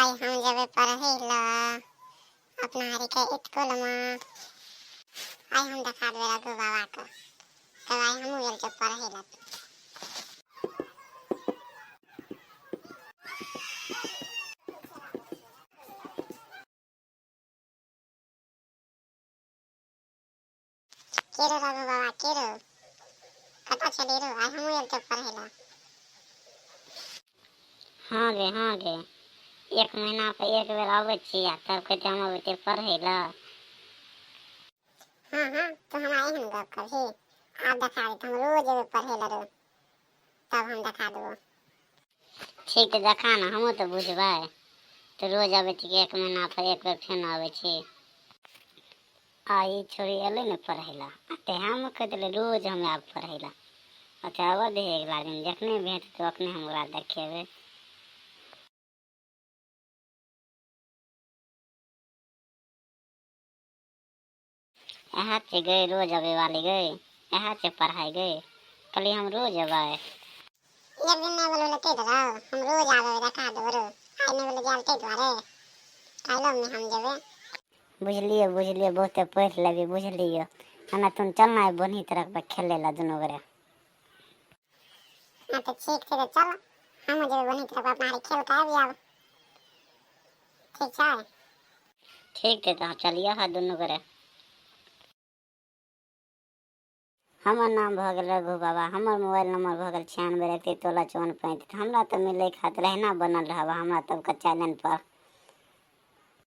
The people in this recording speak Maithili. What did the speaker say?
आइ हम जेबै पढ़ै लए अपना हरिके स्कूलमे। आइ हम देखा देबै रघु बाबाके। तब आइ हमहूँ गेल छियै पढ़ै लए। के रो रघु बाबा, के रो? कतऽ छली रो? आइ हमहूँ गेल छियै पढ़ै लए। हाँ गे, हाँ गे, एक महीना पर एक बेर अबै छी आ तब कहै हम अबै छियै पढ़ै लए। हाँ हाँ, तू हमरा एहन गप करही? आब देखा दे, हम रोज एबै पढ़ै लए रो, तब हम देखा देबो। ठीक तऽ देखा ने, हमहूँ तऽ बुझबै। तऽ रोज अबै छी कि एक महीना पर एक बेर फेर अबै छी? आ ई छोरी एलै ने पढ़ै लए आ तेहमे कहि देलै रोज हम आयब पढ़ै लए। अच्छा, आबऽ दे, अगिला दिन जखने भेट हेतै ओखने हम ओकरा देखेबै। इएह छै गै रोज अबै वाली गै, इएह छै पढ़ाइ गै। कहली हम रोज अबै। एक दिन नहि बोलू ताहि दुआरे हम रोज आबै, देखा देबो रो। आइ नहि बोले जायल ताहि दुआरे काल्हिओमे हम जेबै। बुझलियै, बुझलियै, बहुते पढ़ि लेबही, बुझलियै। हमरा तुम चल ना बोनी तरफ पर खेले ला दुनू गोरे। हाँ तऽ ठीक छै, तऽ चल, हमहूँ जेबै बोनी तरफ, अपना हारी खेल कऽ आबि जायब। ठीक छै? ठीक छै, तऽ चलिए हा दुनू गोरे। हमर नाम भऽ गेल रघु बाबा, हमर मोबाइल नंबर भऽ गेल 96 31 16 54 35। हमरा तऽ मिलै खातिर अहिना बनल रहब हमरा तबके चैनल पर।